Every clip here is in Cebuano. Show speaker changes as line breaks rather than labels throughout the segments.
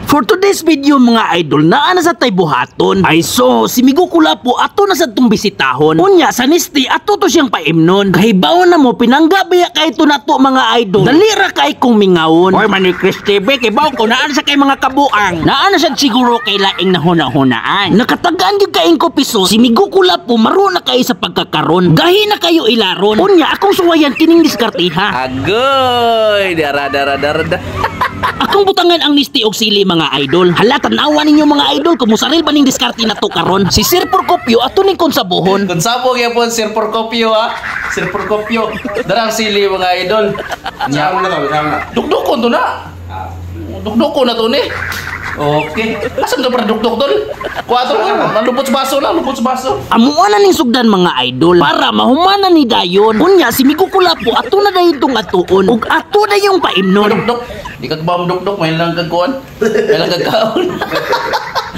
For today's video, mga idol, naa na sa tay buhaton. Ay so, si Migo Kulapo ato na sa tong bisitahon. Unya sa Nestea ato to siyang paimnon. Kahibaw na mo pinangga baya kay to nato, mga idol. Dali ra kay kong mingawon. Oy, Manny Chris TV, kay baw ko naa sa kay mga kabuang. Naa na sad siguro kay laing nahuna-hunaan. Nakatagaan gyud kaing ko piso. Si Migo Kulapo maro na kay sa pagkakaron. Gahi na kayo ilaron. Unya akong suwayan kining diskarteha.
Agoy, dara dara dara dara.
Akong butangan ang Nestea og sili, mga idol. Hala, tanawa ninyo, mga idol, kung musaril ba ning diskarte na to karon. Si Sir Porcopio ato ning konsabohon.
Kung sabog yapon Sir Porcopio ha. Sir Porcopio. Darang sili, mga idol.
Nya na to, sama na.
Dukdukon to na. Dukdukon na to ni. Okay. Asan to para dukduk tol? Kuwato ko. Malupot sa baso lang, lupot sa baso.
Amuan na ning sugdan, mga idol, para mahumana ni dayon. Unya si Migo Kulapo ato na dayon tong atuon ug ato na yung paimnon.
Dukduk. Di ka ba dukduk, may lang kagkuan. May lang kagkaon.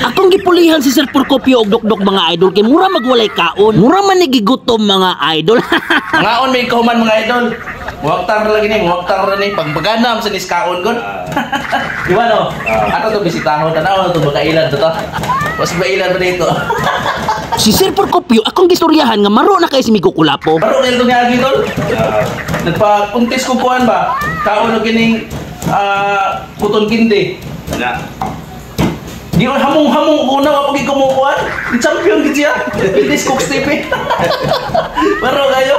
Akong gipulihan si Sir Porcopio og dukdok, mga idol, kay mura magwalay kaon. Mura man ni gigutom, mga idol.
Ngaon may kahuman, mga idol. Muwagtang ra lagi ni, muwagtang ra ni pagbaganam sa niskaon gud. Di ba no? Ato to bisitahon, tanaw to bakailan to to. Was bailan ba dito?
Si Sir Porcopio akong gistoryahan nga maro na kay si Migo Kulapo.
Baro na ito ni Agi tol. Nagpa-contest ko kuan ba? Kaon og kining kuton kindi.
Nya.
Di ko hamong-hamong una kapag kumukuan. Di champion gid siya. Bilis Cook TV. Baro kayo.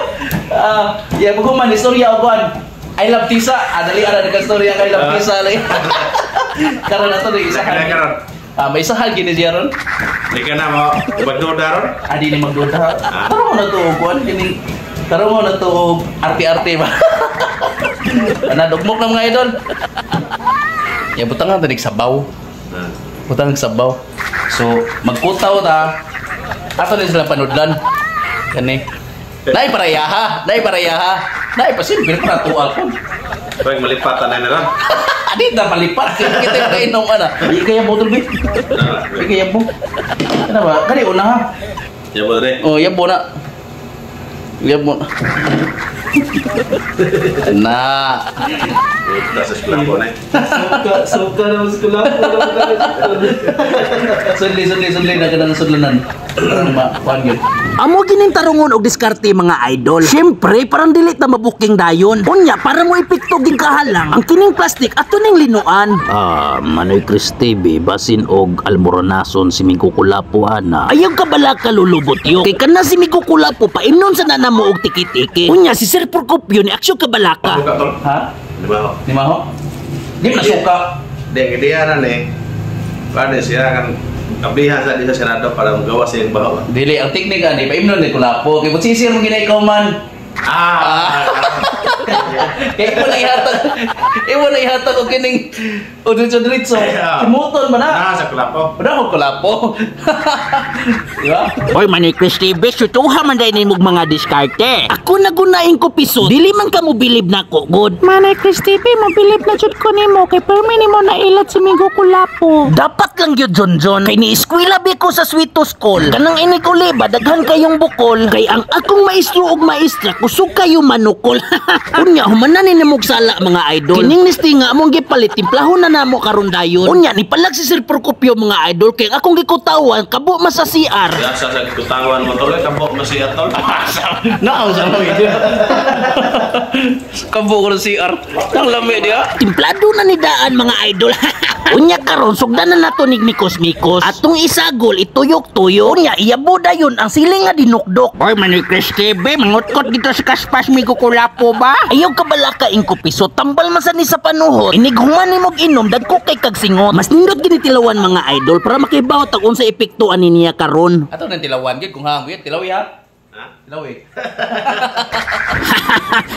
Ah, yeah, pag man istorya og kuan. I love Tisa. Ah, dali ara nagka istorya kay I love Tisa lagi. Karon na to ni isa.
Kaya karon.
Ah, may isahan gini siya ron.
Di ka na mo magduda ron.
Adi ni magduda. Karon mo na to og kuan kining karon mo na to og arte-arte ba. Ana dugmok na, mga idol. Ya butang nga tanig sabaw. Butang sabaw. So magkutaw ta. Ato ni sila panudlan. Kani. Nay parayaha, nay parayaha. Nay pasimple pa tuwa ko.
Pag malipat na na ron.
Adi ta malipat kita kainom ana. Di kaya botol bi. Di kaya mo. Ano ba? Kani una ha.
Ya bo dre.
Oh, yabo na. Yabo na. Na.
Puta sa eskwela ko na.
Suka, suka na mas kulapo. Sudli, sudli, sudli na kanang sudlanan. Parang ma, kuan yun.
Amo gining tarungon og diskarte, mga idol. Syempre, parang dili ta mabuking dayon. Unya, para mo epekto ging kahalang, ang kining plastic ato ning linuan. Ah, Manoy Chris TV, basin og almoranason si Migo Kulapo ana. Ayaw ka bala kalulubot yo. Kay kana si Migo Kulapo paimnon sa nana mo og tiki-tiki. Unya si Sir Porcopio ni aksyon ka balaka.
Suka tol.
Ha?
Di ba ho?
Di maho? Di mo na suka.
Di dia na ni. Pwede siya kan kablihan sa di sa Senado para magawa siyang baho.
Dili, ang teknik ani, paimnon ni kulapo. Kay sisir mo ginay ikaw man.
Ah.
Kay imo na ihatag og kining o diretso diretso. Simuton ba na?
Ah, sa kulapo.
Wala ko kulapo. Di ba?
Oy, Manoy Chris TV, sutuha man dahil nimog mga diskarte. Ako nagunain ko piso, dili man ka mo bilib nako, good.
Manay Chris TV, mobilib na jud ko nimo kay permi nimo na ilat si Migo Kulapo.
Dapat lang yun, John John. Kay ni eskwela bi ko sa Sweeto School. Kanang inikuli ba, daghan kayong bukol. Kay ang akong maestro og maestra, kusog kayo manukol. Unya, humanan ni nimog sala, mga idol. Kining Nestea nga among gipalit, timplahon na namo karon dayon. Unya, nipalag si Sir Procopio, mga idol, kay ang akong gikutawan, kabo man sa CR.
Ya sa sa kutawan mo tol, kabo masiya tol.
Naaw sa mga video. Kambo ko ng CR. Ang lami diya.
Timplado na ni daan, mga idol. Unya karon sugdan na nato nig mikos-mikos. Atong isagol ituyok-tuyok. Unya iyabo dayon ang siling nga dinukdok. Oy, Manoy Chris TV, mangutkot dito sa kaspas mi kulapo ba? Ayaw ka balaka ingko piso, tambal man sa ni sa panuhot. Inig human nimog inom dagko kay kag singot. Mas nindot gini tilawan, mga idol, para makibaw tag unsa epekto ani niya karon.
Ato nang tilawan gid kung hangwit tilawi ha.
Ha?
Tilawi.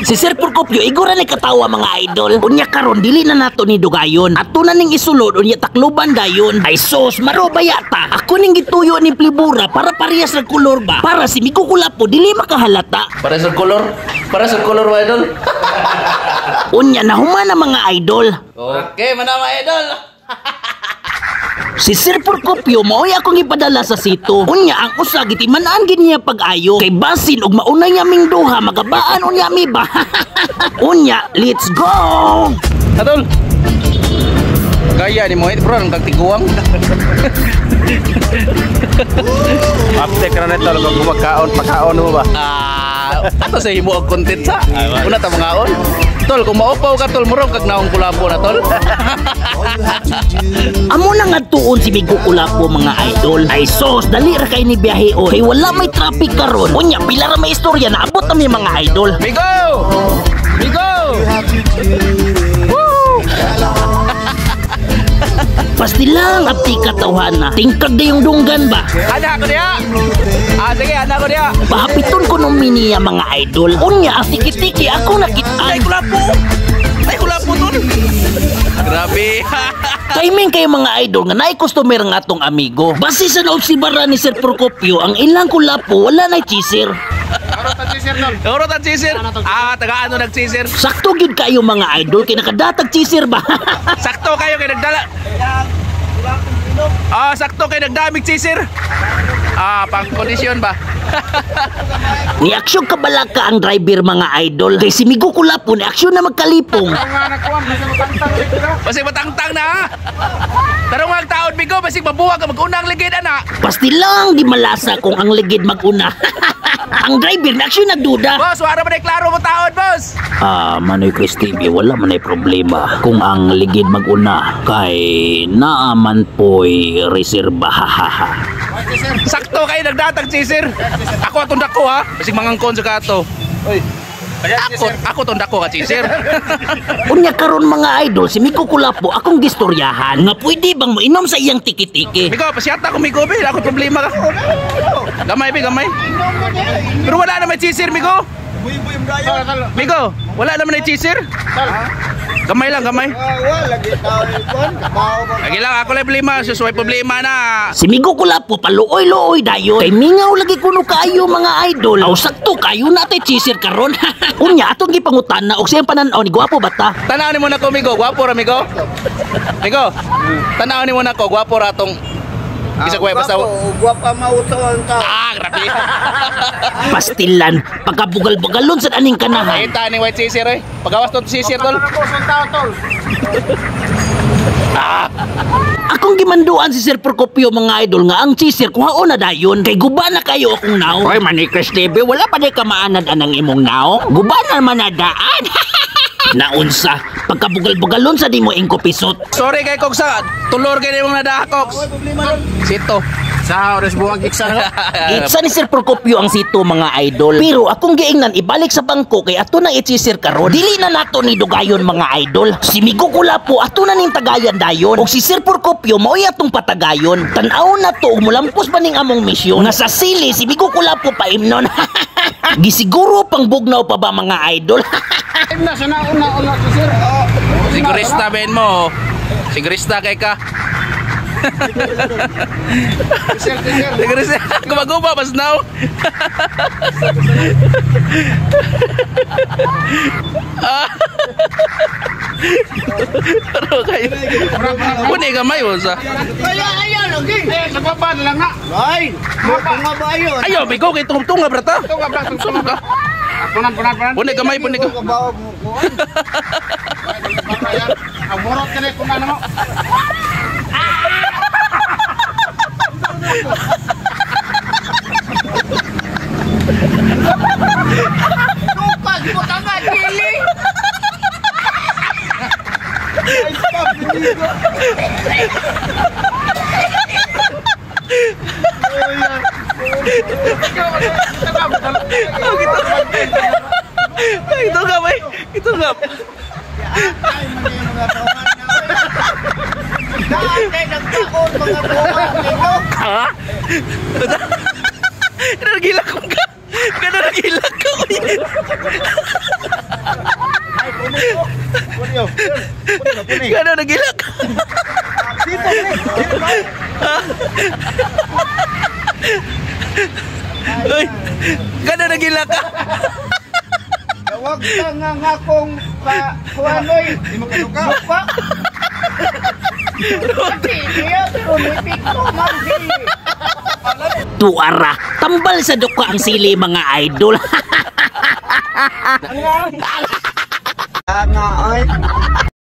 Si Sir Procopio igora ni katawa, mga idol. Unya karon dili na nato ni dugayon. Ato na ning isulod unya takluban dayon. Ay sos, maro bayata. Ako ning gituyo ni plibura para parehas ng kolor ba. Para si Migo Kulapo dili makahalata.
Para sa color. Para sa color, mga idol.
Unya nahuman na, mga idol.
Okay, mana mga idol.
Si Sir Procopio mao'y akong ipadala sa sito. Unya ang usa gitiman-an gid niya pag-ayo. Kay basin og mauna niya ming duha magabaan unya mi ba. Unya, let's go.
Atol. Kaya ni mo bro, ang kagtiguang.
Uptake na nito kung gumagkaon, pagkaon mo ba?
Ato sa himo og content sa. Una ta mangaon. Tol, kung maupaw ka tol, murong kag naong kulapo na tol.
Amo na nga tuon si Migo Kulapo mga idol. Ay sos, dali ra kay ni biyahe o. Kay wala may traffic karon. Unya pila ra may istorya na abot na mi mga idol.
Migo! Migo! Woo!
Pastilang apti katawhana. Tingkag dayong dunggan ba?
Ana ko diha. Sige, ana ko diha.
Pahapiton ko nung miniya mga idol. Unya ang tiki-tiki ako nakitaan.
Ay kulapo. Ay kulapo tol. Grabe.
Timing kayo mga idol nga naay customer nga atong amigo. Base sa naobsibara ni Sir Procopio, ang ilang kulapo wala na cheeser.
Oro ta cheeser. Taga ano nag-cheeser?
Sakto gyud kayo mga idol kay nakadatag cheeser ba?
Sakto kayo kay nagdala. Sakto kay nagdamig cheeser. Pang kondisyon ba?
Ni-aksyon kabalaka ang driver mga idol. Kay si Migo Kulapo ni aksyon na magkalipong.
Basig matangtang na ha. Tarong ang taon Migo, basig mabuwag ka mag-unang ligid ana.
Pastilang di malasa kung ang ligid mag-una. Ang driver na aksyon nagduda.
Boss, wala ba klaro mo taon, boss?
Manoy Chris TV, wala man ay problema kung ang ligid mag-una kay naaman po'y reserba.
Sakto kayo nagdatag cheeser. Ako atong dako ha. Basig mangangkon sa kato.
Oy.
Ako tong dako ka cheeser.
Unya karon mga idol, si Migo Kulapo akong gistoryahan nga pwede bang moinom sa iyang tiki-tiki.
Migo, pasyata ko Migo, be. Ako problema ka. Gamay be, gamay. Pero wala na may cheeser, Migo. Migo, wala naman may cheeser. Gamay lang, gamay. Lagi lang, ako lang problema. Susuway problema na.
Si Migo Kulapo paluoy-luoy dayon. Kay mingaw lagi kuno kaayo mga idol. Aw sakto kayo na tay cheeser karon. Unya atong gipangutan na og siyang panan-aw ni gwapo bata.
Tanaw ni mo na ko, Migo. Gwapo ra, Migo. Migo, tanaw ni mo na ko. Gwapo ra tong isa ko basta.
Gwapa mautawan ka.
Grabe.
Pastilan, pagkabugal-bugalon sa aning kanahan.
Kita ni white cheeser eh. Pagawas to cheeser tol.
Akong gimanduan si Sir Procopio mga idol nga ang cheeser kuhaon na dayon kay guba na kayo akong naong. Oy Manny Chris TV, wala pa di ka maanad anang imong naong. Guba na man na daan. Naunsa, pagkabugal-bugalon sa di mo ingko pisot.
Sorry kay Cox ha. Tulor kay nimong nadaha Cox. Sito.
Sa oras buwag iksa na.
Itsa ni Sir Procopio ang sito mga idol. Pero akong giingnan ibalik sa bangko kay ato nang i-cheeser karon. Dili na nato ni dugayon mga idol. Si Migo Kulapo ato na ning tagayan dayon. Og si Sir Procopio mao'y atong patagayon. Tan-aw na to og mulampos ba ning among misyon. Nga sa sili si Migo Kulapo paimnon. Gisiguro pang bugnaw pa ba mga idol?
Sigurista ben mo. Sigurista kay ka. Sigurista. Gumaguba pas now. Pero kayo. Puni gamay mo sa.
Kaya lagi. Sa baba na lang na. Ay, mga ba yun?
Ayo, bigo kay tungtunga brata. Tunga ka.
Punan.
Puni gamay, puni ka.
Ang murot ka na kung ano mo.
Tukas mo tanga, dili.
Ito nga, bay. Ito nga.
Dati nagtaon mga buwan nito.
Ha? Ganun ko ka. Ganun nagilak ko. Ganun nagilak. Uy, ganun nagilak ka.
Wag ka nga nga kung pa kuanoy. Mukha.
Tuara, tambal sa duka ang sili mga idol.
Nga ay.